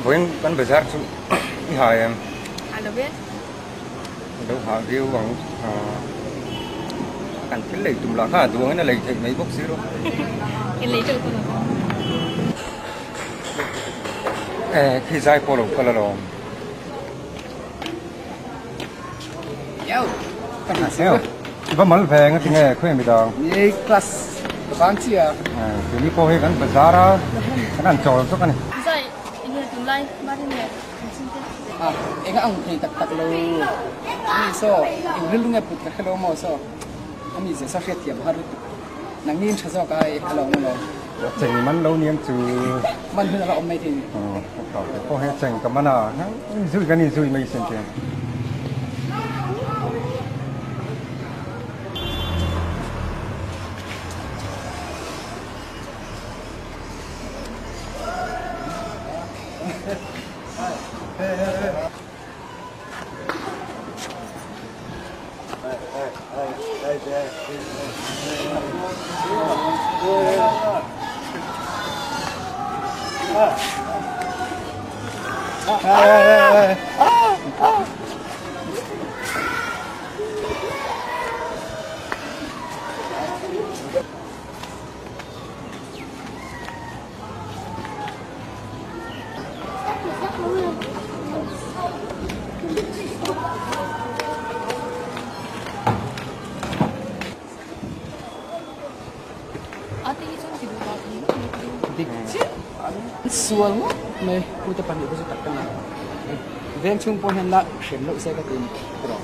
Vawiin kan bazar chu i hai em? A lo ve. A lo hah viau ang. Kan thil lei tum lah kha a duangin a lei theih mai bawk si lo. I lei teuh tawh lo. E khi zai pawh lo kal alawm. Va mal ve nga tinge khawi mi dang. Ni class ka bang chi a. Tuni pawh hi kan bazar a kan han chawl zawk a ni. Zai enge tunlai Marin leh an chhungte. A enga ang thei tak tak lo mi saw eng rilru nge put ka hrelo maw saw ami zia saw hriat thiam har lutuk nangni in tha zawk ai a lo awm lo. Cheng man lo niang chu. Man hun a la awm mai thei ni. Pawh hi cheng ka man a zui kan in zui mai sin chian. Dik chiah an sual ngawt mai pute pahnih pawh chu tak tak a veng chhung pawh hian la hrem loh se ka ti ni erawh.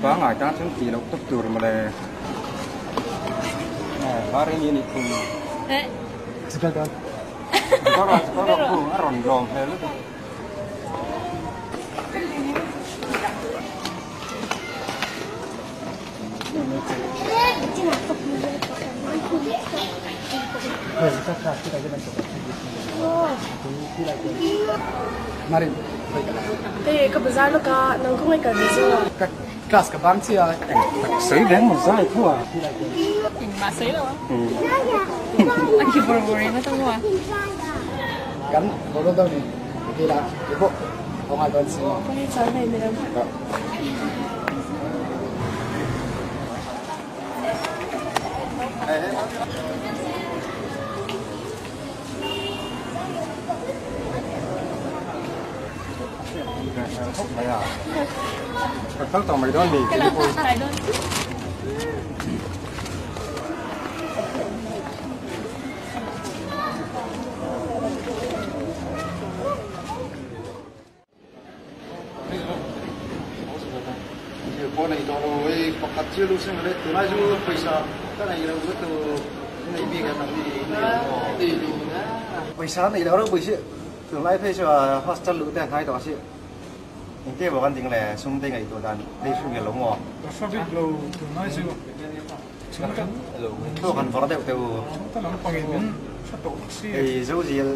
Pangai tan chuan tih loh tawp tur mawle. Var in ni thung. A rawn lawm hmel lutuk. Hei ka bazar lawk a, nang khawngaih kal ve zawk. Ka class ka bang chiah a. Tak sawi reng maw zai thu a. Engmah sawi lo a. A ki bawr bawr reng atang maw a. Kan bawr dawn ni. Kila i pawh a ngai dawn si maw. Kawng char nei mi ram. Ka kal tawh mai dawn ni. Ka kal dawn. Pawisa nei lo reuh pui si tunlai phei chu hostel luh te a hnai tawh si engte maw kan ding le sum te ngaihtuah dan phei hrim nge lo maw thluak han vawrh deuh teh u hei zo zil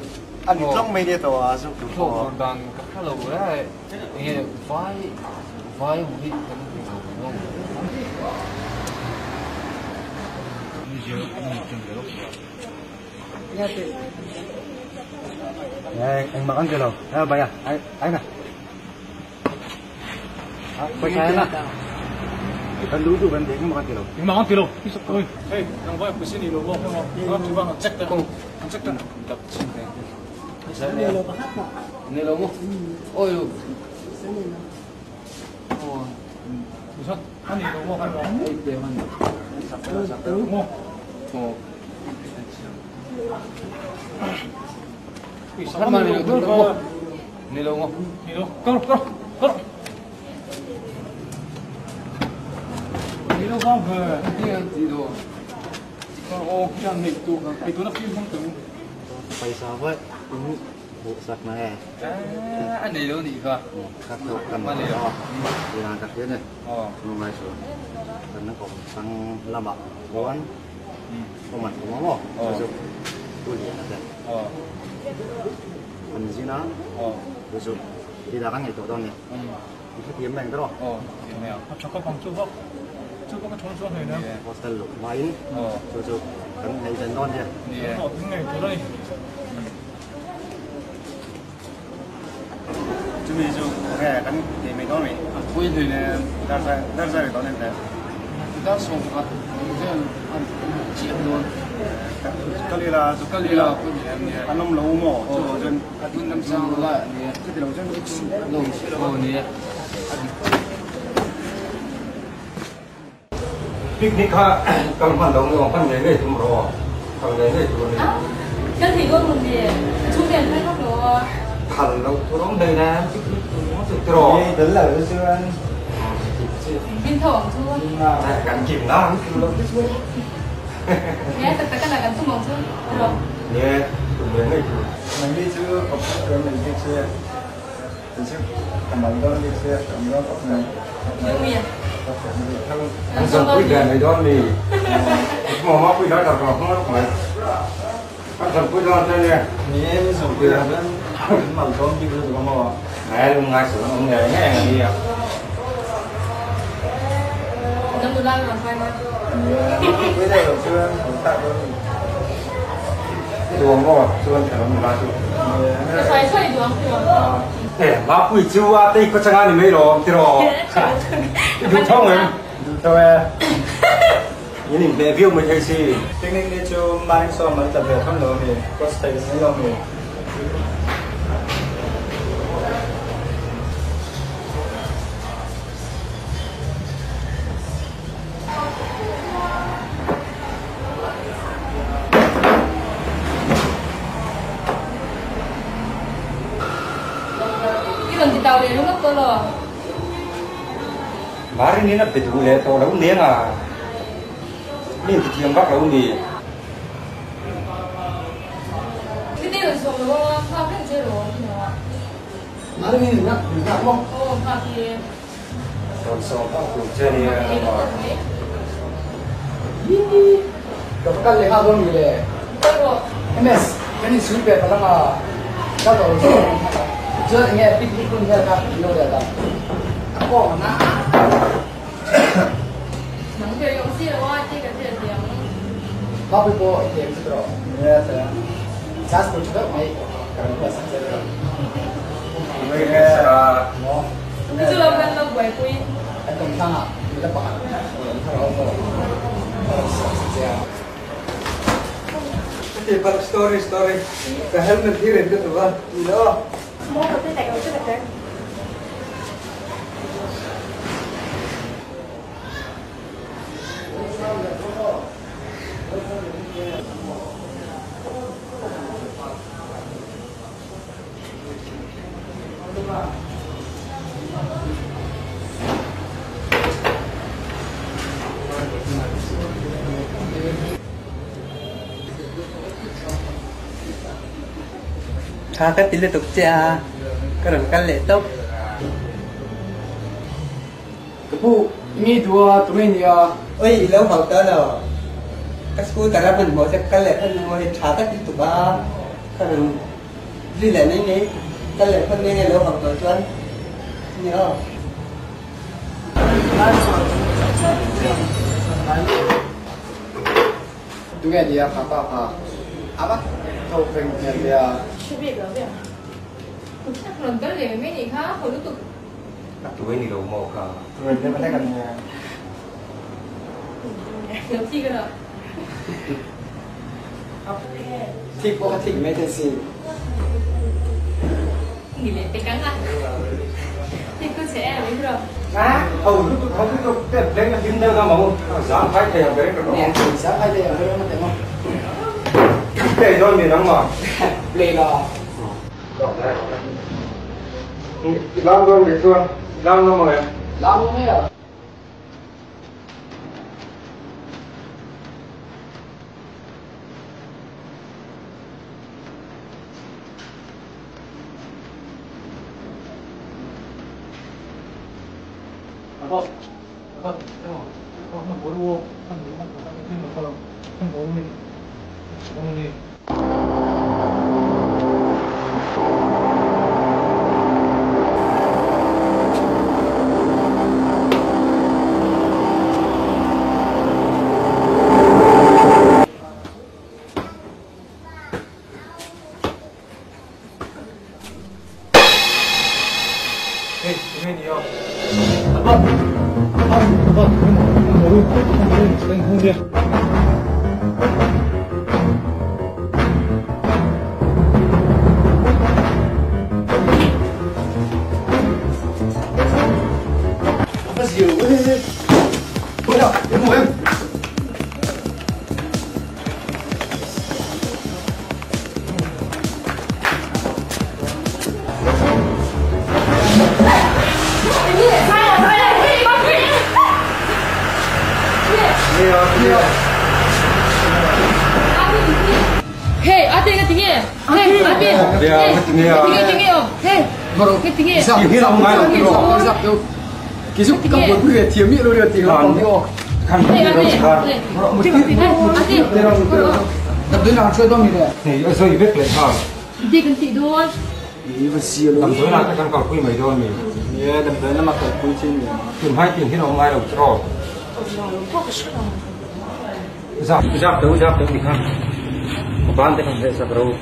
a ni tlawng mai nia tawh a zu tur pawh engmah kan ti lo bai a ai na. Kan duh duh kan ti engmah kan ti lo. Engmah kan ti lo. Hei, nang vai puisi ni lo maw heng maw? Chu bang an check ta. An check ta. Dap chin te. Ni lo maw? Oi lo. Oh. Ni ani lo maw heng maw? Ei te man. Maw. Oh. Khat ma ni lo maw? Ni lo maw? Ni lo. Kal kal kal. Ni lo vang ve. Ni an ti do. Oh, hian nei tu ei tu na phim hmang tu. Paisa vai in buh sak na e. A nei lo nih kha. Khat to kan Ma nei lo. Iran ka hria ne. Oh. Nu ngai chu. Kan na kom sang lama kuan. Oman kuma mo. Chu tu lian ate. Oh. An zina. Oh. Chu chu ti da kan ngai to don ne. Thi thiam meng tro. Oh, thiam meng. A thaka pang chu vak. Chu vak a thon chuan hei na. Hostel luk main. Oh. Chu chu kan nei zen don je. Ni. Oh, ngai tu dai. Chumi chu nge kan tih mai dawn mi? A pui hlei nen. Dar zai dar zai dawn em le? Dar 10 vel a ni chiah dawn. Kal ila chu kal ila pui hlei nen nia. An awm lo maw? Chu lo chuan a dun lam sang lai a nia. Chuti lo chuan lo aw nia a dik. Picnic kha kal hman lo nge awm hman ngei ngei tum rawh aw, kal ngei ngei tur a ni. Kal thei dawn mun ni, a chhung te an phal vak lo a. Phal lo tur awm hlei nen picnic tur ringawt chu tiraw. Ni tel lo chu chuan. Min tho ang chu. Kan kim na ang tur lo te chuan. Nia tak tak a kan tum ang chu tiraw. Nia tum ngei ngei tur. Nangni chu computer nei bik se. An zawmpui ve mai dawn mi? Mama pui lai tak rawh hmang mai. An zawmpui dawn che nia. Ni e min zawmpui a hian min mal dawn bik lutuk a maw? Ngai lung ngai suh an awm ngei ngei ang ania. Nam nula rawn khai mai. Ni e, pui deuh loh chuan an tak dawn mi. I duang maw chuan thenawm nula chu. Ka sawi sawi duang tiraw. E Mapui chu a tei khaw changa ni mai lawm tiraw. I duh tho ngem? Duh tho e. In inhmeh viau mai thei si. Picnic ni chu Main sawm an tla ve tho lo mi, cross thei mai lo mi. I rawn ti tau leh ringawt tawh lo. Marin in a be duh leh tawh lo neng a, mi in ti thiam vak lo ni. Ni te rawn sawm lo a, nghak reng che rawh ni lo a. Marin in nghak nghak maw? Aw nghak hi. Rawn sawm vak tur che nia. Ka va kal leh nghal dawn mi le? MS, kan insui ve palang a, ka tawh lo zawk ang kha. Chuan enge picnic hun vel kha i lo let a? A kawng a na. Nang ber i awm si lo a, ti kan hriat ve ang. Mapui pawh i thiam chu tawh. Nia sir. Class tur tha deuh mai ka rawn buatsak che tawh. Maw? Chu lo kan lo buaipui. Kan kawmthlang ah nula pakhat rawn thar a awm aw. Ka rawn sawi sak che a. Ka ti palh story story ka helmet hi rin ka duh a ni lo. Maw ka ti tak lo che tak. Tha ka ti lutuk che a, ka rawn kal leh tawp. Ka pu, i ngei duh a, tunge nia? Oi, i lo hau ta lo. Ka scooter a hmanhmawh che kal leh phawt maw hei tha ka ti lutuk a, ka rawn zui leh mai mai. Kal leh phawt mai nge lo hau tawh chuan nia aw. Tunge nia kha pa kha a va tho feng hmel ve a. Hre bik lo ve. Rawn kal leh mai mai nih kha, haw lutuk. A tuai ni lo maw kha? Tuai deuh hlek a nia. Lo thik a lo. Thik pawh kha thik mai thei si. Ni leh pek ang a. Thik tu che em i ro. Ho lutuk ho lutuk te beng a hlim deuh na maw. Zang phai thei ang ber ka ro. Zang phai thei ang ber ka ro. Play dawn mi nang ma. Play la. Lam dawn mi chuan lam dawn maw em? Lam dawn mai a. Hey, enge ni a? Apa? Apa? Apa? Hey, ate nga tingi. Hey, ate. Tingi tingi oh. Hey. Cái tingi. Cái giúp các bộ quy thiểm miệng luôn thì nó còn tiêu. Hey, ate. Ate. Đập đứa nào chơi đâu mình này. Này, rồi biết lại hả? Đi cần tị đôi. Đầm tối là các con cầu quy mấy đôi mình. Đầm tối là mặc cầu quy trên mình. Tìm hai tiền khi nó ngay đầu trò. Giáp giáp tới thì không. Ban thì không dễ sập đâu.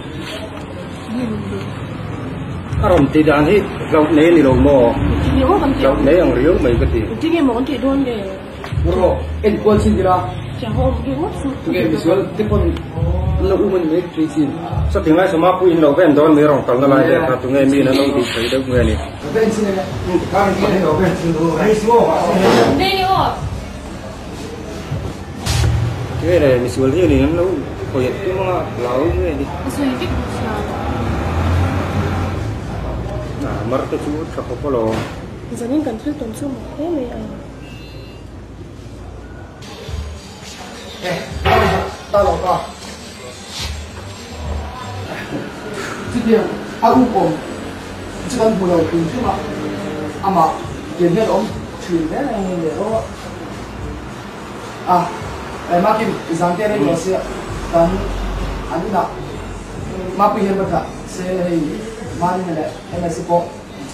Arom ti dan hi lâu nế ni lâu mò. Lâu nế ăn riu mấy cái gì. Ti nghe món thì đôn để. Bro, em quên xin đi ra. Chả hôm đi mất sự. Tụi em bị xuống tiếp con lâu mình mấy truy xin. Sao tiếng lái sama pun lâu bên đó mấy rong tàu nó lại để tụi em mi nó lâu thì thấy đâu người này. Bên xin này. Các anh đâu bên xin đâu. Hay số. Đây ô. Cái này mình xuống thì nó lâu hồi hiện tôi mà lâu người đi. Mar te chu tha khop lo. Zanin kan thil ton chu mo he me ai. Eh, ta lo ka. Ti tiang a u kom chu kan bu lo tu chu ma. Ama tiền hết om thrin le le o. À, ai ma kim zang te re lo sia kan an na ma pu hian ba ka se hei ma ni le MS po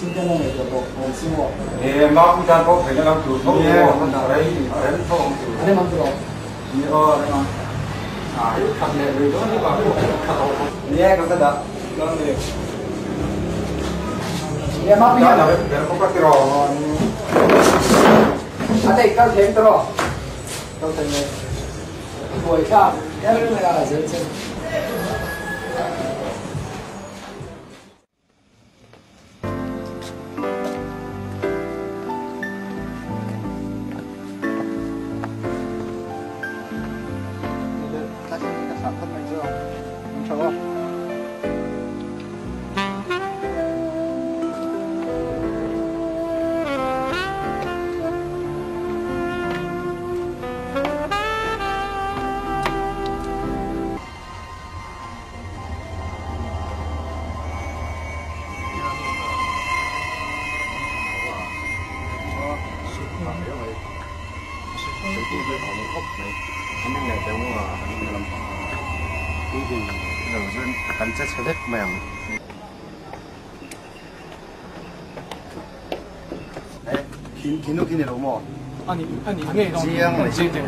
今天那个不，我是我。哎，马不单不，陪那个主头，我来，来头。来忙去咯。你哦，来忙。啊，又看见没？你把我看到。你也看到？那你。你马不要。那别人不管了。啊对，高铁的咯，高铁的。我一下，要不那个真真。 见到見你老母？啊你啊你咩？知啊，我知定。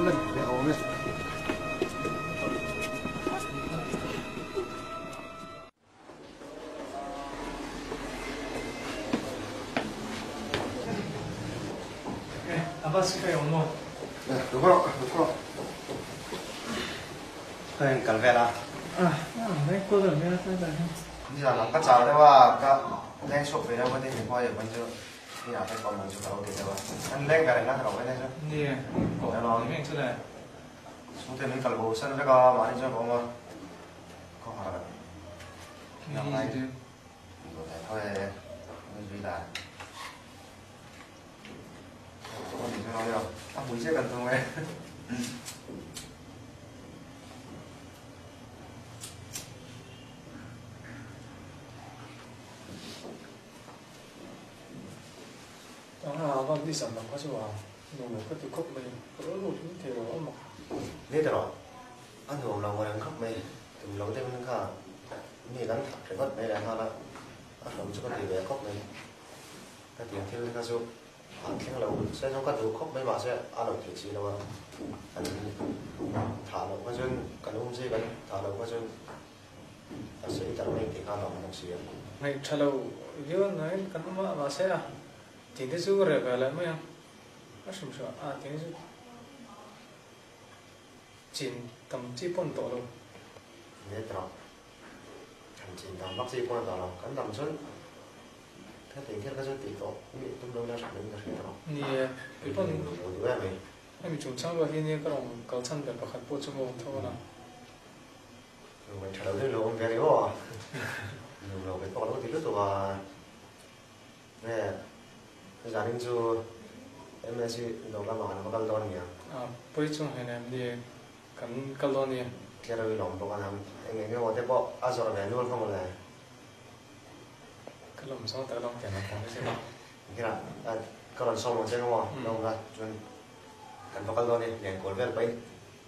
la ve awm e. Abbas ka awm maw? Lo kawr rawh, lo kawr rawh. Ka in kal vel a. Ah, ngai kual vel mai a tlai tlai hian. Nizan ang ka chau deuh a, ka leng chhuak ve deuh ka ti hmai ah pawn chu ni ah te kawm ang chu ka lo ti deuh a. Kan leng ve reng a ka lo en chu. Ni e, kawm ni mai ang chu le. Chhungte min kal bo san vek a, mahni chuan ka awm a. Khaw har a. Ni e. Duh leh tho e, kan zui dan. A hmui chiah kan tum e. A van ni sam lam kha chu a nuam lo ka ti khawp mai, ka lo lut hlim thei lo a mak. Ni ta rawh, a nuam lo reng khawp mai, tum lo deuhin kha mi kan thak ringawt mai leh nghal a, a hlawm chu ka ti ve khawp mai. Ka tiang thil kha chu an thleng lo se chu ka duh khawp mai mahse a lo theih si lo a, kan thah loh kha chuan kan um zui kan thah loh kha chuan a sawi tar mai tih kha a lawm bawk si a. Ngaih tha lo viau ang ngaiin kan awm a mahse a tih te chu ka reh ve leh mai a, a hrim hrim a tih te chu chin tam chi pawh an tawh lo. Ni tawh, kan chin tam vak chi pawh an tawh lo, kan dam chuan Hetiang thil kha chu tih tawh mi tum lo ila hrilh in ka hria tawh. Ni e, kei pawn Lo duh em mai. Hemi chungchang rual hi nia ka rawn kal chhan ber pakhat pawh chu maw tho a. Ngaih tha lo deuh lo awm ve rih aw. Nuam lo ve pawh ka lo ti lutuk a. Nge zanin chu MSc dawr lamah kan va kal dawn nia. A pawi chung hnen em ni e kan kal dawn nia. Tlereuh i lawm bawk a nam. Eng eng emaw te pawh a zawrh ve nual kha mawle. Ka lawm zawng tak lawng tiang ang ka zir a. Engtin ah ka rawn sawm ang che maw lawng la chuan kan va kal dawn e lian kual vel pahin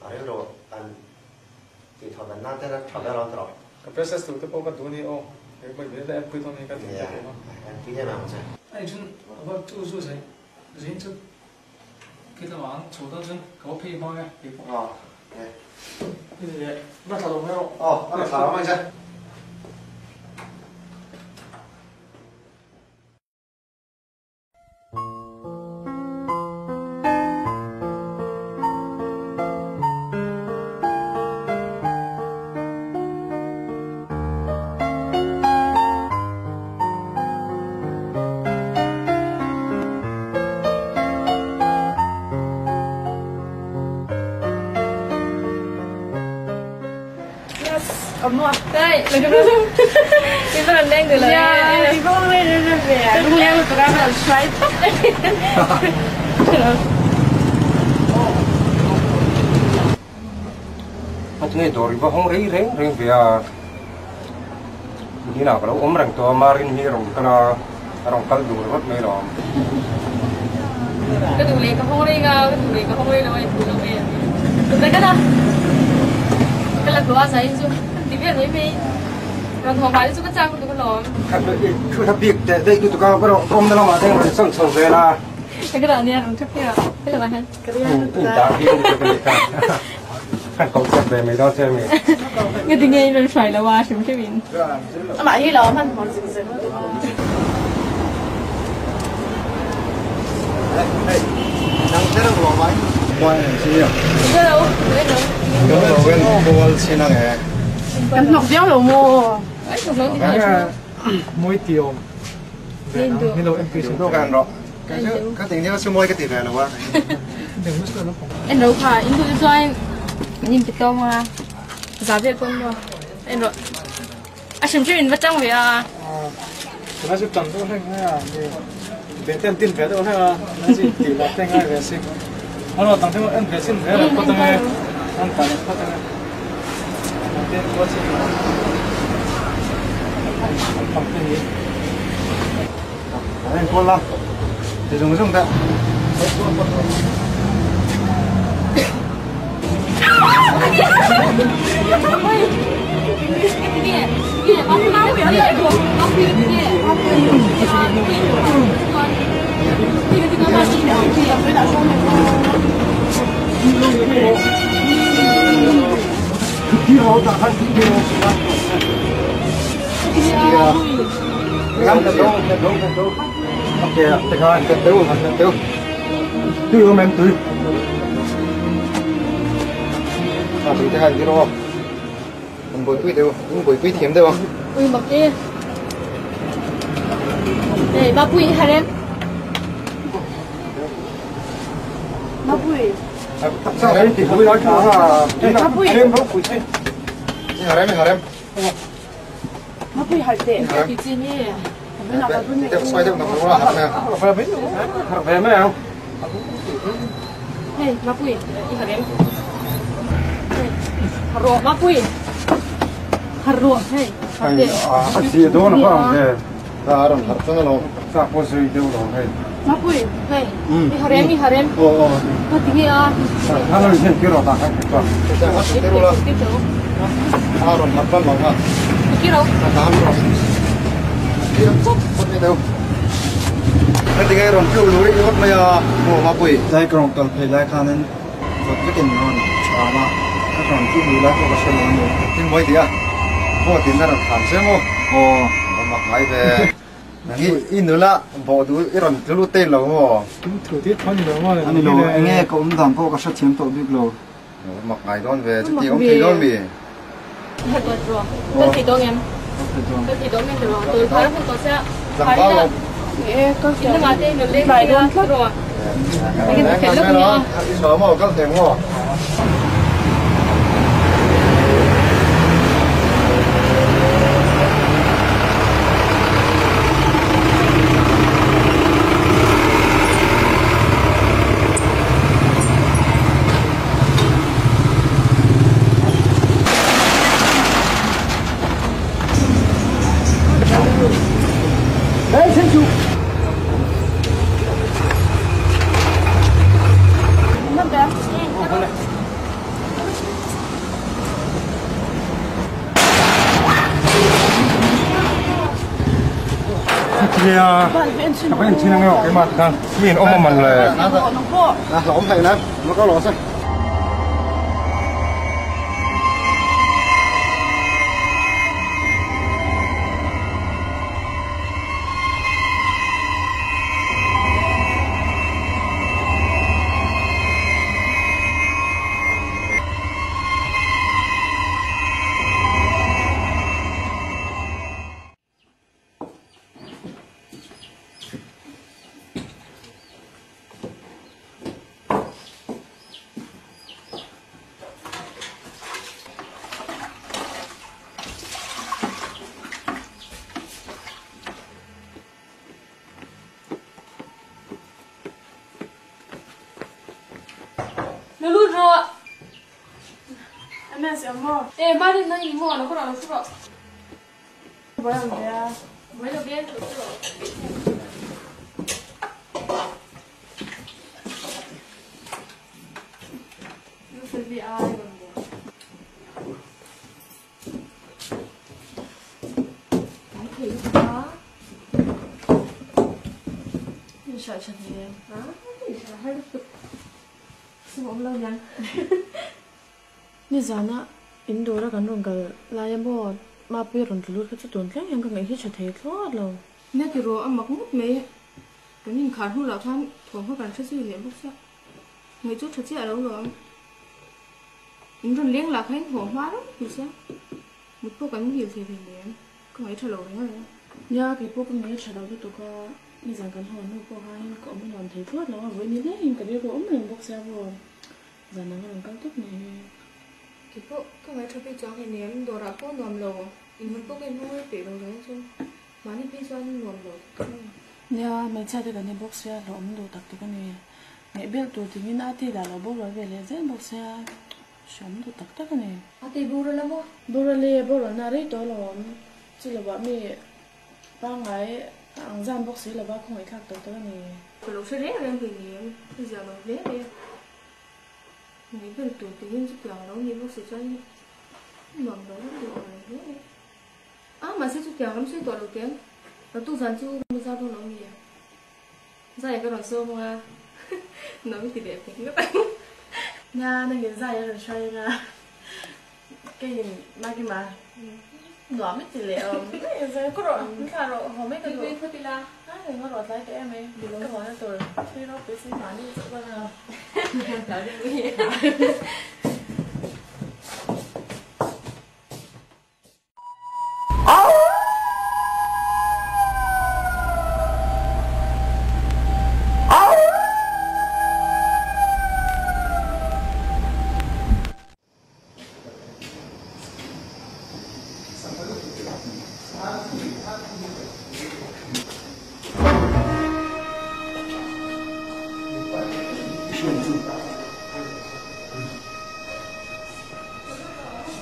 a rilru an tih thaw dan nan te la tha ber awn tawh. Ka process tur te pawh ka duh a ni aw he mai mai la enpui dawn a ni ka tih te pawh a. Enpui em ang che. Ai chun a va chu zu zai zin chu khi lamah an chho dawn chuan ka va phei hmang e kei pawh. Aw e. Ni leh la thla lo mai rawh. Aw a la thla lo mai che. Đây, cái phần đen từ lời. Dạ, cái con lên lên về, lúc leo tụi em là xoáy tóc. Nghe đồ riva hong rei reng reng về à ni nào cái ôm reng to marin hi rong kana rong kal dur vat mai lom Cái đủ lệ cái hong rei nga, cái đủ lệ cái hong rei là mày đủ lệ. Tụi cái nào? Cái là đồ sai chứ. Tí biết mấy mấy. Còn thằng bà chứ cái trang tụi cái lom. Chú thắp việc để đây tụi cái rong nó mà đây mà sân sân về là Cái đó nè, rong thắp kia. Cái là mà ha. Ừ, đã hiểu được cái này cả. Cậu chụp về mấy đó xem mình. Cái tiếng nghe nó phải là qua chúng cái mình. Mà hi lo man mon zing zing. Nang lo mai. Quan gì à? Cái đâu? Cái đâu? Cái đâu cái bol xin năng nghe. Kan nok diao lo mo. Ấy, không nói gì cả. Mỗi tiêu. Ni lo MP Chúng tôi cần rồi. Cái cái tiếng nhớ sư môi cái tiền này là qua. Em đâu phải, em tôi cho em nhìn bị to mà. Giá việt con mà. Em rồi. À, xem chứ mình bắt trăng về à. Nó sẽ tầm tôi hay à. Về tiền tiền về đâu hay à. Nó chỉ tỷ là tiền ngay về xin. Nó tăng thêm em về xin về là có tăng ăn phải có tăng. Tiền có xin. Tăng tiền gì? Em con lắm. Thì dùng dùng ta. Tui không em tui. À tui thế hai đi đâu? Mình bồi tui đều, mình bồi tui thiểm đều. Ui mặc đi. Đây ba bùi hả em? Ba bùi. Sao đấy thì bùi nói cho là ba bùi. Em bùi bùi. Hả em hả em? Ba bùi hả tệ. Cái gì nhỉ? Xoay được nó là hả nè. Về mấy không? Hey, ba bùi, hả em? Hả rồi, ba bùi. Hả rồi, hey. À, gì đó nó không thế. Ta rồi hả cho nó ta có gì đâu rồi hey. Ba bùi, hey. Hả em, hả em? Ồ ồ. Có tiếng à? Hắn nói chuyện kia rồi ta không kịp rồi. À rồi hả cho nó hả? Kia đâu? Ta rồi. Cái tiếng rồi kêu lúi cái bây giờ mùa mà bụi. Đây còn cần phải lại khá nên vật cái tiền ngon chả mà các còn chú lúi lại có cái ngon Tiếng mấy tiếng à? Có tiền ra là thảm xem không? Ồ, mặc máy về. Ít nữa là bỏ túi ít rồi thứ lút tên là không? Thử tiết khó nhiều mà. Anh lo anh nghe có ông đàn po có sát chiếm tội biết lo. Mặc ngày đón về chứ tiền ông thì đón về. Hết rồi rồi. Cái gì đó em? Cái gì đó em rồi. Tôi thấy không có xe. Làm bao không? Có Cái mà tên được lên bài luôn rồi. Cái cái lúc đó, sợ mà có tiền không? Các anh xin nghe cái mặt khăn, miền ông mà mình là, lõm thầy nè, nó có lỗ sao? Ê, ba đi nói gì mua nó có nó rồi. Bữa làm gì à? Bữa làm gì? Nó sẽ bị ai còn gì? Cái gì đó? Mình sợ chuyện gì em? Hả? Mình sợ hay lắm. Sao mà ông lâu nhỉ? Như giờ nó in đồ ra cái nông cái là em bỏ mà bây giờ lút cái chút tuần lắm em cái ngày hết chả thấy thoát rồi. Nè thì rồi ăn mặc mút mấy cái nhìn khá hú là than thằng hơi cần chết gì liền bốc ra người chút thật chết ở đâu rồi in rồi liên lạc hết hổ hoa đó thì sao một cô cái gì thì liền cái ngày trả lời rồi nhá cái cô cái ngày trả lời tụi có như rằng cái hồn nó có hai có mấy lần thấy thoát nó với như thế em cái đứa có mình bốc ra rồi giờ nó còn cao tốc này. Cái bộ cái ngày cho bây giờ thì ném đồ ra bộ nằm lò, in hồn bộ cái nuôi để đồ đấy chứ, mà đi bây giờ nằm lò. Nha, mình cha thì cái này bốc xe là ông đồ đặc cái này, ngày biết đồ thì như nãy thì là nó bốc rồi về lấy dễ bốc xe, sống đồ đặc cái này. À thì bốc rồi lắm không? Bốc rồi le, bốc rồi nãy đó là chỉ là bảo mi ba ngày ăn gian bốc xe là ba không ngày khác được cái này. Cái lỗ xe rẻ rồi thì ném, bây giờ nó rẻ đi. Người bên tụi tự nhiên chút tiền đâu như bốc xe cho anh nằm đó được rồi đấy. À mà sẽ chút tiền lắm sẽ tọa được tiền. Nó tu sản chú không sao đâu nó gì. Ra cái đoàn xô mà nó mới thì đẹp thì các bạn. Nia nangin zai a rawn hruai anga keiin Makima nuam i ti leh awm ka rawh min thlah rawh haw mai ka duh. Tui phawt ila. A reng a rawh tlai teh em ai ka haw na tur thui ropui si mahni chauh ka la. Hlau deuh mai.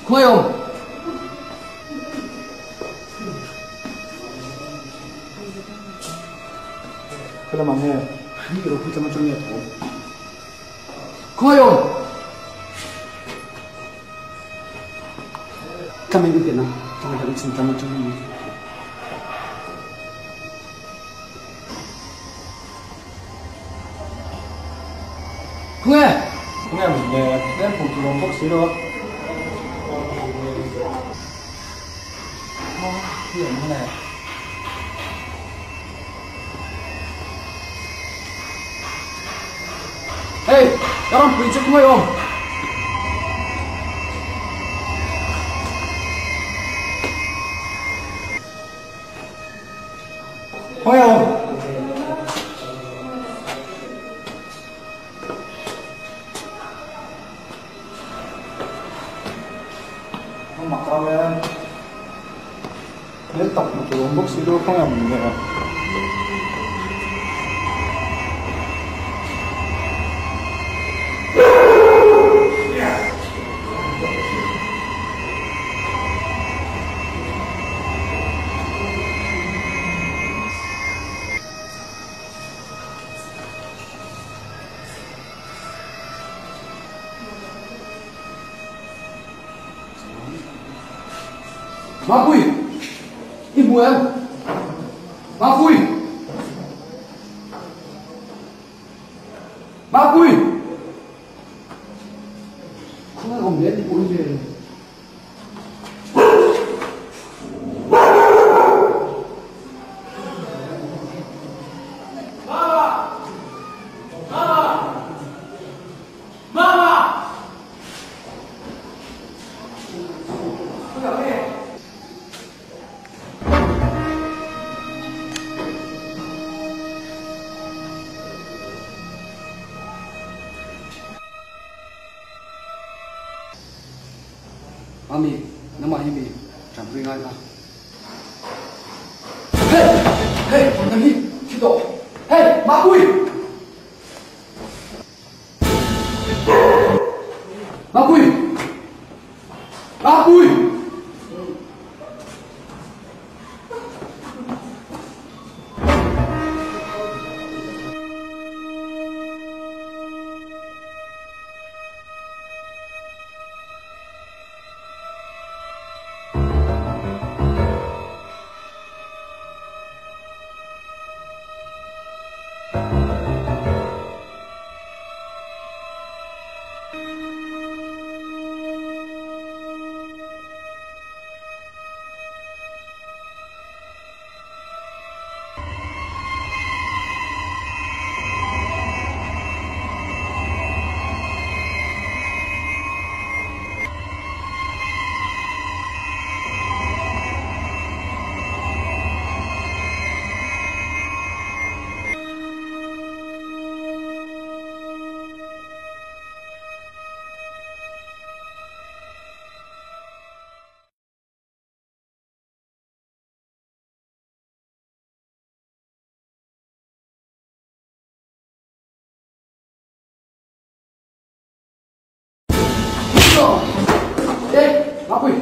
Khawi awm? Khawi lamah nge? Ni ro pui tlama atang nge thawm? Khawi awm? Tlama in pian a, tlama hian chin tlama atang nge. Khawnge? Khawnge a min le? Tlem hmuh tur awm bawk si lo a. Hi awm hman e. Hey, ka rawn pui che khawnge awm? Khawnge awm? A mak rau e. Hmel tak hmu tur awm bawk si lo khawnge awm ni a. Mapui! I hmu em? Mapui! Mapui! Khawngaih awm hle tih pawh hi ve. Mami, nangmah hi mi tanpui ngai kha. Hey! Hey! Nang hi thi tawh. Hey! Mapui! Mapui! Mapui! Mapui!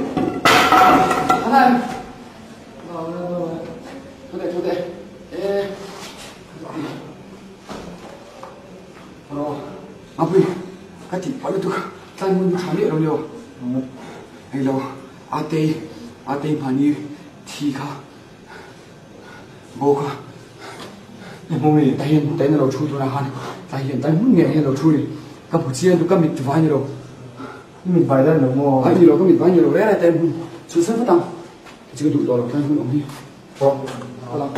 Ana em? Thu teh, thu teh. E. Mapui, ka tih palh lutuk. Tlai hmun tha miah lo lio. Hei lo, Atei, Atei hmani thi kha. Bo kha. I hmu mi? Tahian, tahian a lo thu tuna khan. Tahian, tahian hmun ngei ah hian a lo thu ni. Ka hmu chiang duh ka mit vai ni lo. I mit vai dan lo maw? Ai ni lo ka mit vai ni lo reng reng te hmun chhun san vat ang. Kei chu ka duh tawh lo tlai hmun awm hi. Kal ang.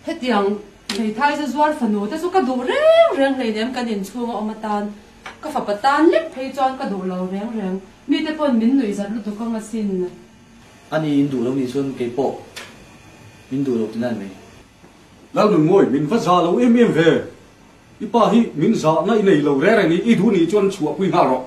Hetiang hmeithai ze zuar fanu te chu ka duh reng reng hleinem kan inchhung a awm atan ka fapa tan lek phei chuan ka duh lo reng reng mite pawn min nuih zat lutuk ang asin. Ani in duh lo nih chuan kei pawh min duh lo tihna ni mai. Lalnunmawi, min va za lo em em ve. I pa hi min zahna i nei lo reng reng i, i duh nih chuan chhuahpui nghal rawh.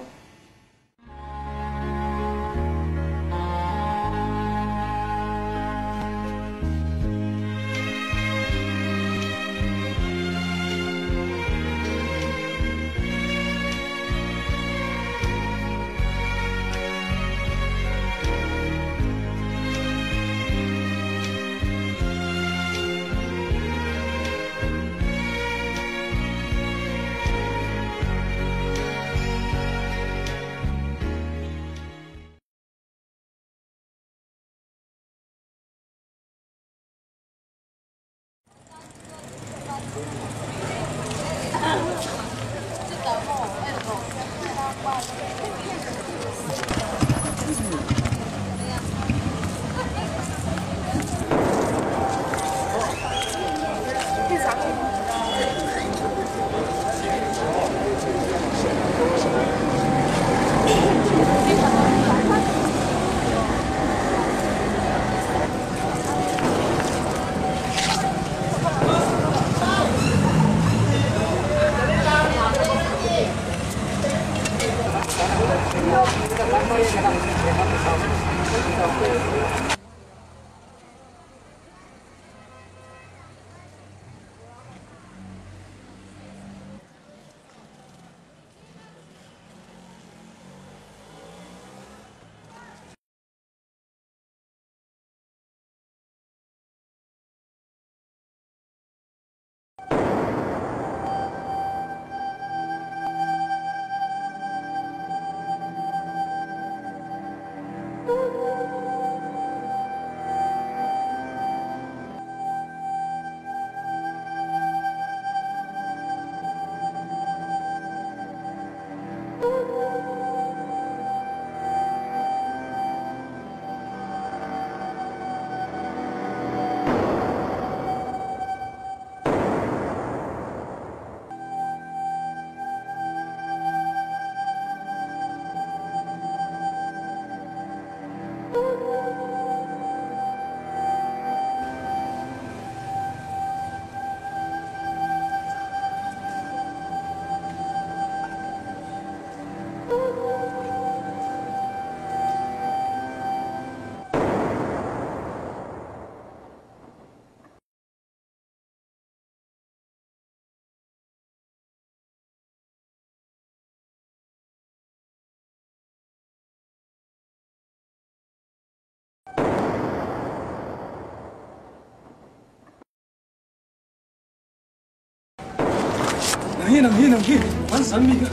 Nang hi, nang hi, nang hi, an san mi kha.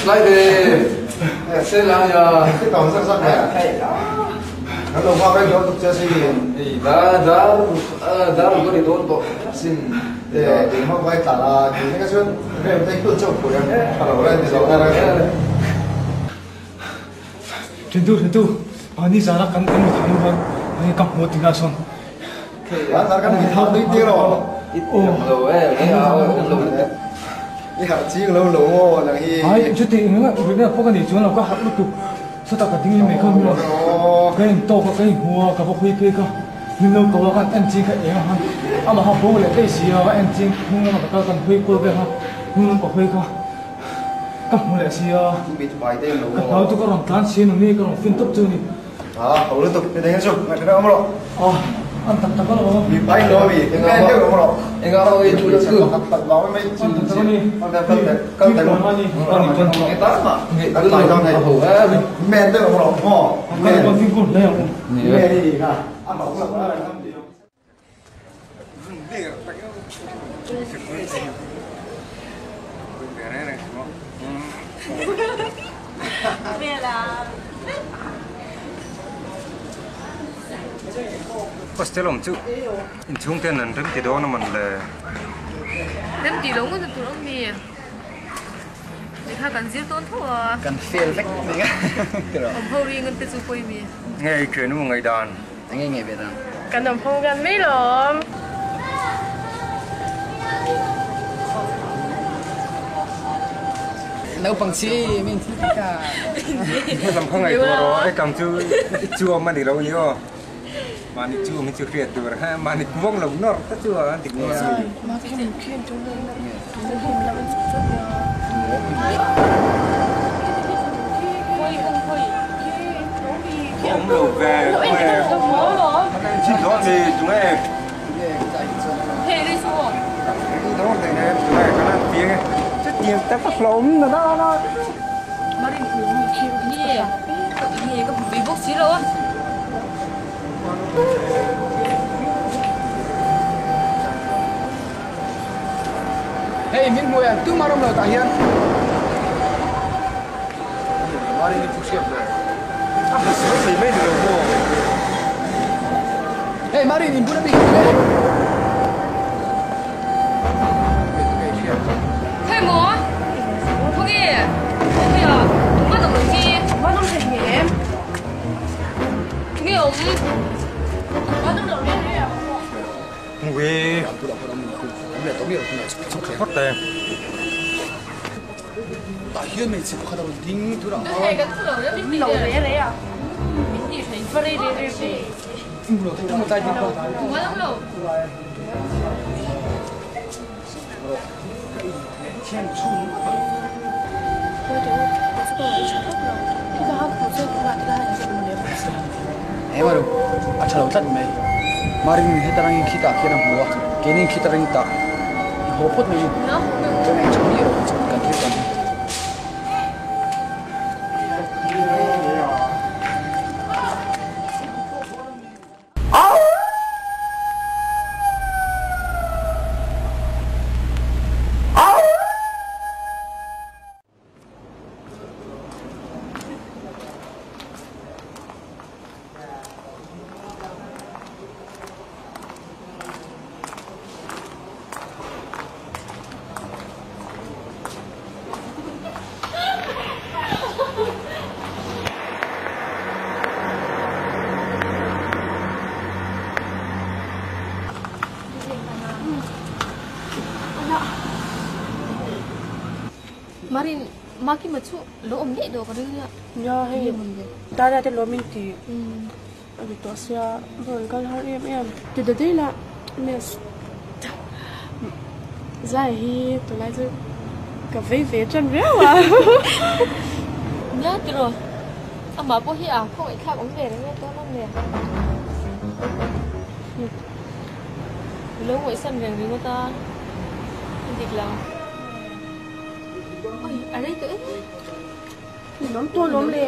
Lai ve xe là ya cái tàu rất rất đẹp nó đồng hoa cái đó tục chơi gì đã đã đã một cái đón bộ xin để để họ quay trả là thì cái chuyện về đây cứ chụp của em phải là lên thì rõ ra Trần Tu, Trần Tu, Ni zana kan kan mi thang khan ni ka hmu tinga sawn. Zan kan mi thang nui tir aw. I ang lo e, nge a aw awm lo lutuk. I harh ching lo lo aw nang hi. Ai chuti eng eng ruihna pawh ka nei chuan lo ka harh lutuk. Sawtah ka ding mai kha min rawn ka in tawk a ka in hmu a ka va hawi phei kha min lo ko a ka en ching kha eng a han amah kha bo leh daih si a ka en ching hnung lamah ka kal kan hawi kual vel kha hnung lam ka hawi kha ka hmu leh si a ka hlau chu ka rawn tlan si a ni ka rawn fin tawp chu a ni. A ho lutuk ni deng chu ngaihtuah awm rawh. A an tak tak alawm. Mi pai lo mi eng deuh awm rawh. Eng a ho i chu chu. Khat khat vang mai an tak tak a ni. Kal kal kal kal ani ani chuan nge ta ma kan tlai dawn hei. Ho e. Men deuh awm rawh maw. Kan kan fin kur hle ang. Ni e. Ni kha. A ho lo a ram ti. Hostel awm chu inchhung ten an rem ti dawn a mawn le. Rem ti lo ngawt tur awm mi. Lehkha kan zir tawn tho a. Kan fail vek mai a. Awm ho ring te chu pawi mi. Nge i thiannu ngaihdan. Enge nge ve dan? Kan awm ho gan mai lawm. Naupang chi min thil ti ka. Lam kha ngaihtuah rawh hei kang chu i chuam a ni lo ni aw. Mahni chuam hi chu hriat tur ha mahni vawng lo nawr ta chu a dik nuam a ni. Awm lo ve chin dawn mi tunge chutiang tak a hlauhawm na na na. Hei min hmu em tumah ram lo tah hian Mari ni hriat ve a hmu sual thei mai ni lo maw Hei Mari in bula mi hi le Hei maw Khawnge Khawnge a tumah dang lo hi Tumah dang thei em Tunge awm Tumah dang lo reng reng a Hmuh Emaru a tha lo tlat mai Marin heta rangin khitah khian a hmu a keinin khita rangin tah i haw phawt mai chuan eng chhung ni erawh chuan kan thil tawn hi. Marin Makima chu lo awm ngei dawh ka ring nia. Nia hei Dada te lawm in ti a ni tawh sia a rawn kal har em em. Ti da daih la miss Zai hi tunlai chu ka vei ve tan viau a. Nia tiraw amah pawh hi a khawngaihthlak awm ve reng e tawh nawm nen. I lo ngawihsan reng ringawt a, a dik lo. Oi, a rei tawh em? Lawm tawh lawm le.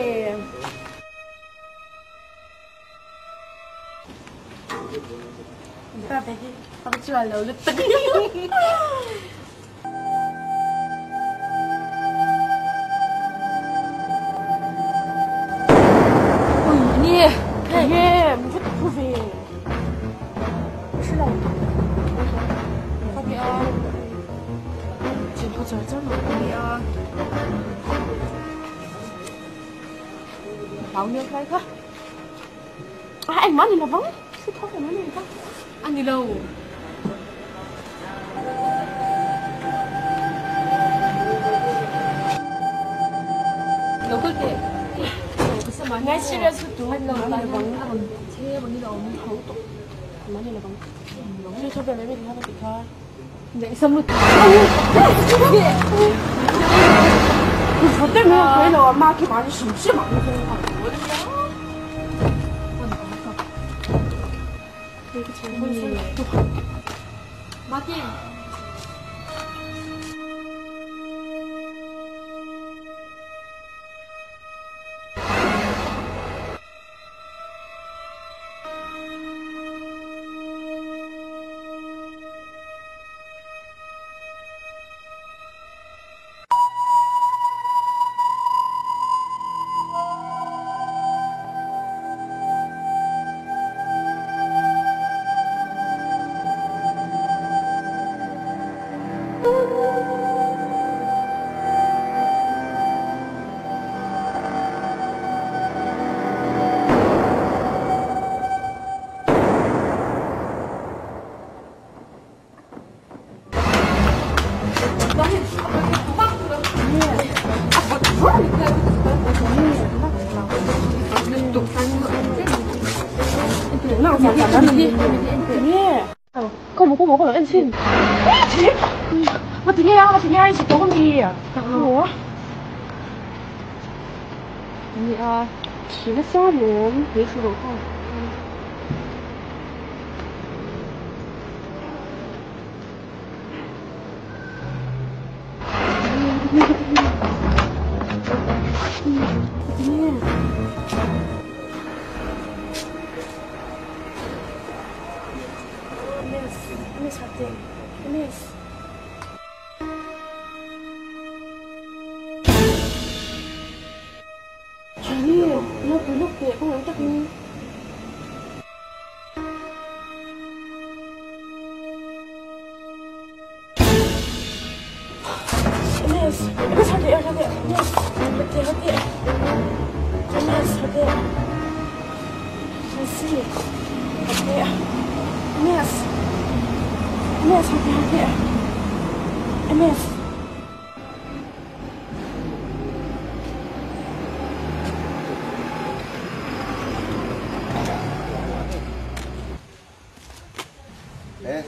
Pa te hi a va chuan lo lutuk. Oi, ani. Enge, min va thu ve. Hre lo. Ka ni a. Chin ho char char mai. Ka ni a. Hlau hmel khai kha. Engmah a ni lovang. Thli thaw vel mai kha a ni lo. Lo kal teh. Ngai serious lutuk. A ni lovang. A rawn che rawn in a awm tho tawh. Engmah a ni lovang. Thli thaw vel mai mai kha ka ti kha. Neihsam lutuk. Martin.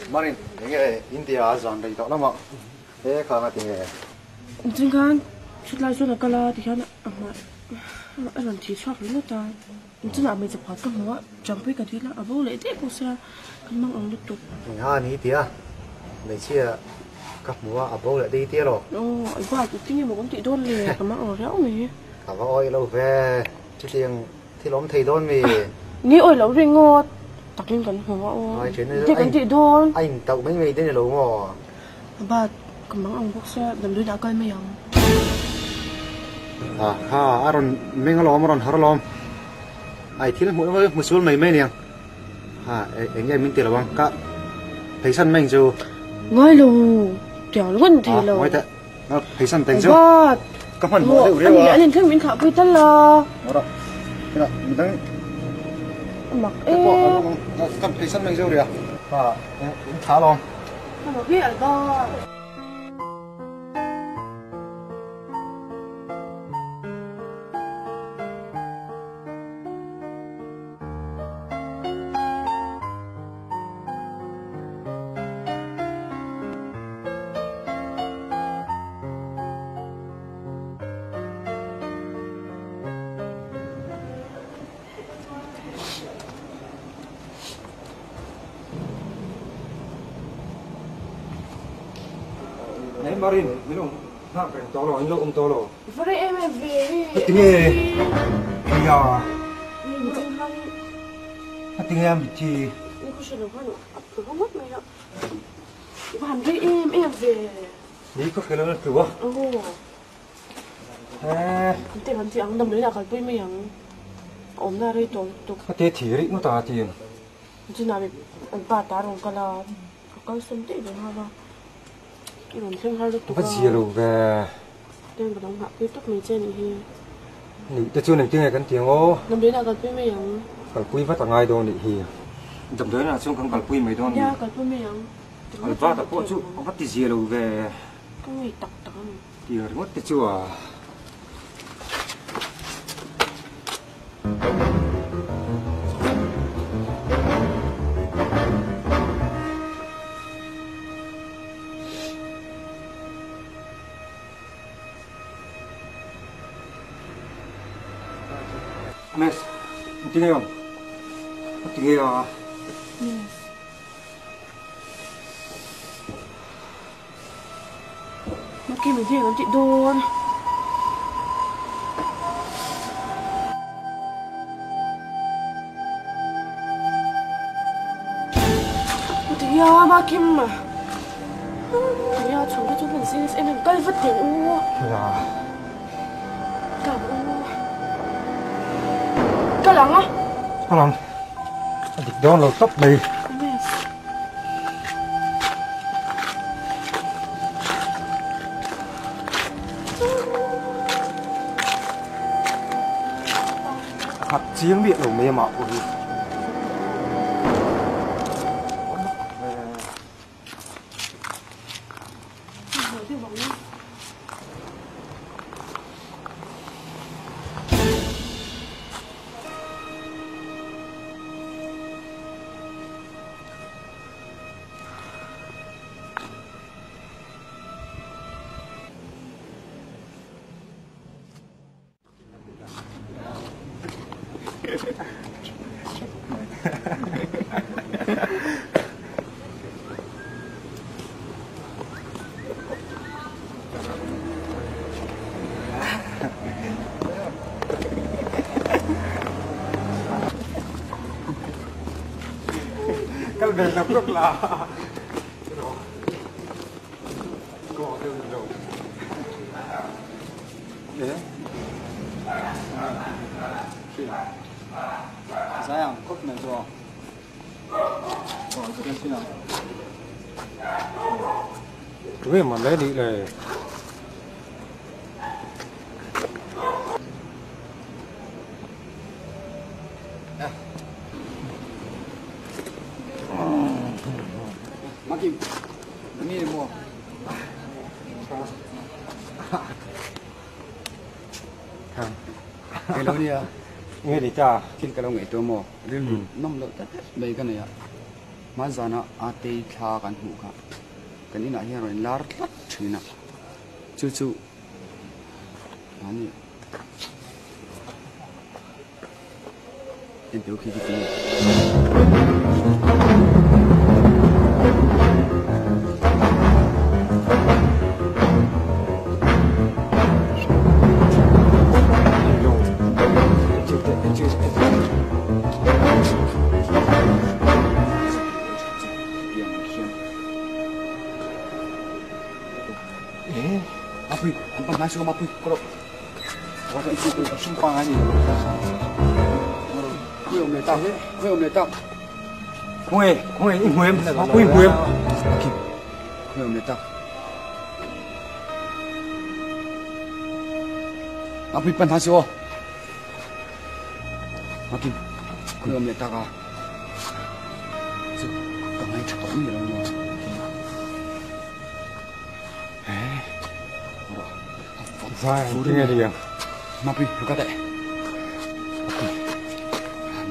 Marin, enge India a zan rei tawh lamah he khang a ti nge? Engtin khan chutlai chuan a kal a tikhian a hmai a rawn thih chhuak ringawt a, engtin ah hmeichhe pakhat ka hmu a, champui ka dil a, a bo leh daih bawk sia, kan mang ang lutuk. Engha a ni tia, hmeichhia ka hmu a, a bo leh daih tia lo. Aw, i bike i tinge maw kan tih dawn le, ka mang ang riau mai. Ka va awih lo ve, chutiang Thil awm thei dawn mi? Ni awih loh ringawt takin kan hmu a aw. Engtin kan tih dawn? A intauh mai mai te ni lo maw? Bat, ka mang ang bawk sia, damdawiin ah kal mai ang. Ha ha, a rawn meng alawm, a rawn har alawm. Ai thil hmuh emaw hmu sul mai mai aniang. Ha, eng nge min ti lo ang, ka pheisan mai ang chu. Ngai lo, tiang ringawt ni thei lo. Ha, ngawi teh. Pheisan teng chu. Bat! Ka hman hmuh deuh riau a. Ani an thleng min thlah pui tal a. Ora. Kena midang. Mak e. Kan pheisan mai zeu ria. Ha, in tha lawm. Mak e Albert. Nei Marin, min awm nghak reng tawh lo, in lo awm tawh lo. Vare em em ve. Tinge Heia. Tinge a mitthi. Ni khaw hre lo khan a tlu ngawt mai a. I va han rei em em ve. Ni khaw hre lo na tlu a. Aw. An te kan ti ang damdawiin ah kalpui mai ang. A awmna rei tawh lutuk. Ka te thi rih ngawt a tin. Chunah mi an pa ta rawn kal a, ka kalsan daih ve nghal a. I rawn thleng har lutuk a. Va zia lo ve. Ten ka lo nghah pui tawp mai che anih hi. Nih te chuan engtin nge kan ti ang aw? Damdawiin ah kalpui mai ang. Kalpui vat a ngai dawn nih hi. Damdawiin ah chuan kan kalpui mai dawn a ni. Nia, kalpui mai ang. Albert-a pawh chu a va ti zia lo ve. Ka ngei tak tak a ni. Tih ringawt te chu a. Miss, engtin nge awm? A ti nge a? Miss. Maki min hian an tih dawn. Tia Makim. Tia chhung te chu hman serious em em kal vat teh u. La. Kal u. Kal ang a. Kal ang. A dik dawn lo tawp mai. Khat chiang miah lo mai amah pawh hi. Kal ve hlawk hlawk la. Tunge man le nih le. Makim, nge maw? Kei lo nia. Nge ni ta? Thil ka lo ngaihtuah maw? Rilru nawm loh tlat tlat mai ka nei a. Hmanzana Atei thla kan hmuh kha kan inah hian rawn lar tlat thin a. Chu chu mahni Enteu khi khi ti. Mapui, an pan hnai Mapui, kawlh rawh. Zai ang tinge ni ang. Mapui, lu ka teh.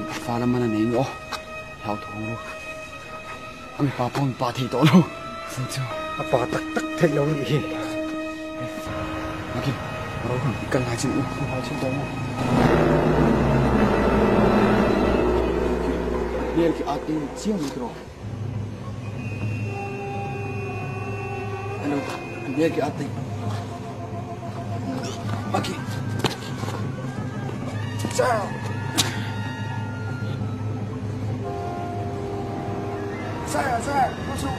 A fa lam mana nei maw? Hlau thawng ru. A mipa pawh mipa thei tawh lo. Chu chu. A pa tak tak theih lo nih hi. Makim, ro i kal ngai chin u. Ngai chin tawh maw? Hmel khi a tin chiang mai tiraw. Hello, hmel khi a tin. Maki. Ciao. Sai sai, ku chu.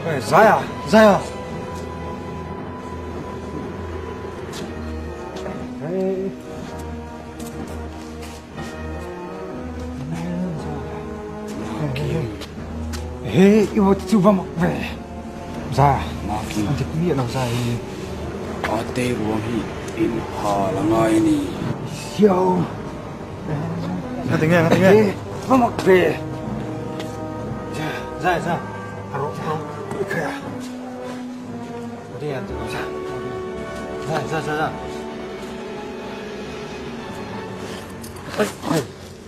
Zaia! Zaia! He, i wo chu va mak ve. Zaia, Maki. An dik miah lo Zaia hi. Ate ruang hi in hal a ngai a ni. Siau. Ngati nge, ngati nge. Va mak ve. Zaia, Zaia. A rawh, a rawh. I khaih a. Ngati nge an ti lo. Zaia, Zaia, Zaia.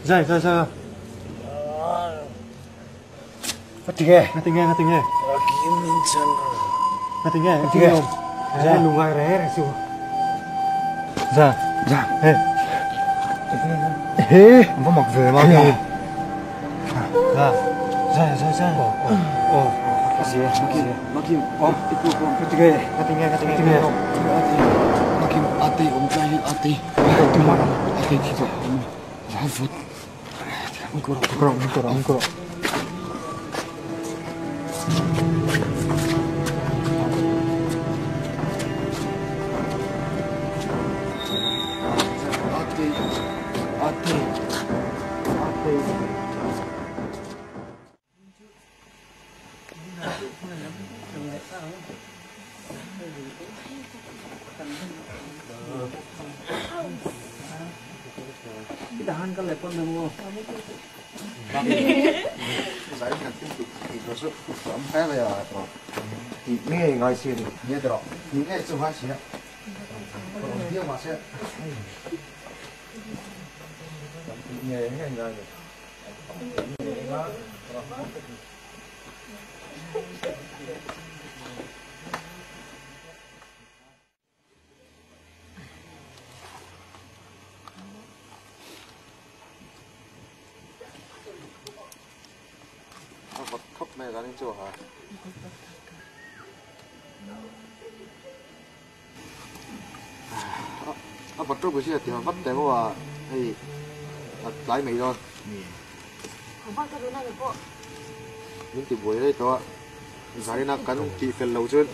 Zaia, Zaia, Zaia. Ngati nge, ngati nge, ngati nge. Kim min chan rawh. Ngati nge, ngati nge. Zaia lungai reng reng chu. Zaia, Zaia, he. He, va mak ve ma nge. Zaia, Zaia, Zaia, Zaia. Oh, oh, oh. Zia, zia. Makim, oh, itu ko. Ngati nge, ngati nge, ngati nge. Makim, ate om tlai hian ate. Ate thi tawh. Va vut. Ngkuro, ngkuro, ngkuro, ngkuro. Ate, ate, ate. A vật trâu của chị thì vắt té vào hay lái mấy rồi. Những tiểu buổi đây đó, giải na cắn chị phần lâu chứ,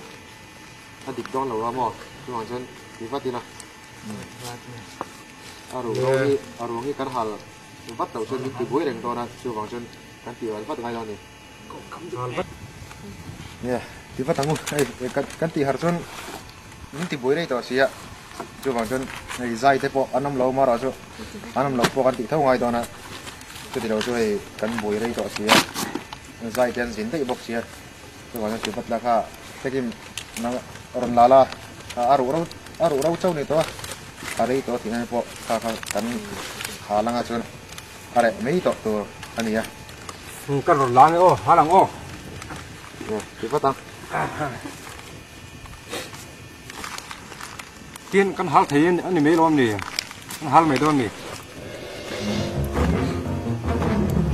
anh địch đón lâu lắm rồi, chú hoàng chân thì vắt đi nào. À rồi đi, à rồi đi cắn hạt, vắt đầu chân những tiểu buổi đằng đó na, chú hoàng chân cắn tiểu vắt ngay đó nè. Nè, thì vắt thằng cắn cắn tiểu hạt chân, những tiểu buổi đây đó xí ạ. Chú hoàng chân này dai thế po anh năm lâu mà rồi chú, anh năm lâu po cắn tiểu thâu ngay đó na, chú thì đầu chú hay cắn buổi đây đó xí ạ. Zai ten zin te bok sia chu wang chu patla kha tekim na ron lala aru ro aru ro chau ni to are to thinai po kha kha kan kha langa chun are mei to tur ania kan ron lang o halang o ti pata tin kan hal thein ani mei lom ni kan hal mei don ni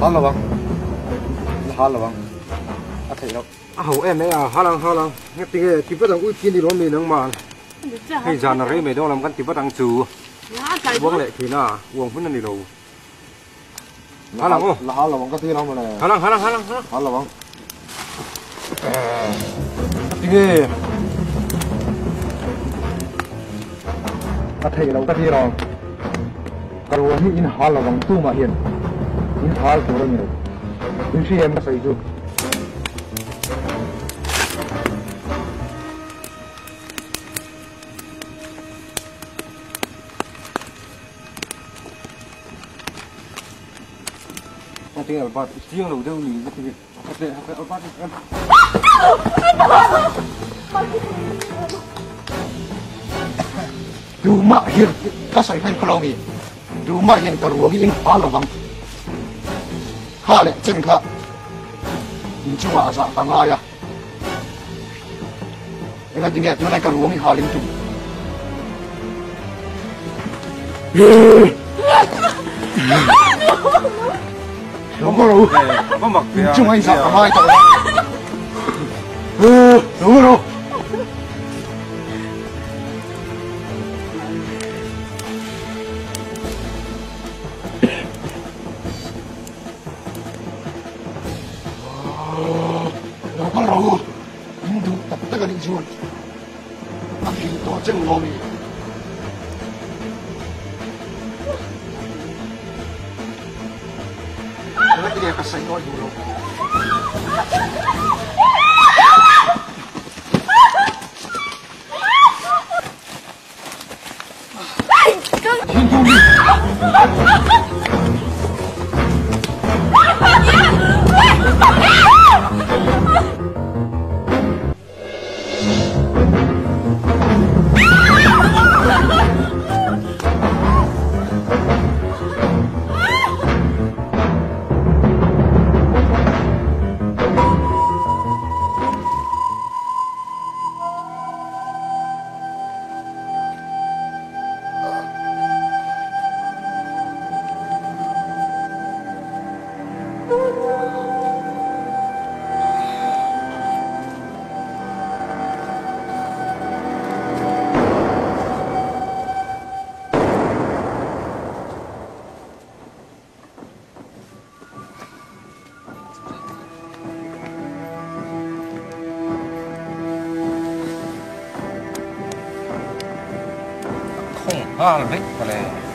hal lawang hal lawang a thei lo a ho em a halang halang nge ti nge ti patang ui tin ni lom ni nang ma hei zan re mei do lam kan ti patang chu buang le thina uang hun ani lo halang o la hal lawang ka ti lo ma le halang halang halang hal lawang ti nge a thei lo ka ti lo ka ro hi in hal lawang tu ma hian in hal tu ro ni lo in si em sai chu tiếng Albat tiếng đầu đâu nhỉ cái gì cái Albat đủ mà hiền các sợi phanh không nhỉ đủ mà hiền cả ruộng in phá là vắng ha lệ chân khá chúng mà dạ tăng ai à cái gì nghe chúng này cả ruộng hà linh trùng đúng rồi chúng anh dạ tăng ai đúng rồi. Đúng rồi. A kim tawh che ang lawm i. Engati nge ka sawi nawi duh lo? Khawng nghal vek mawle.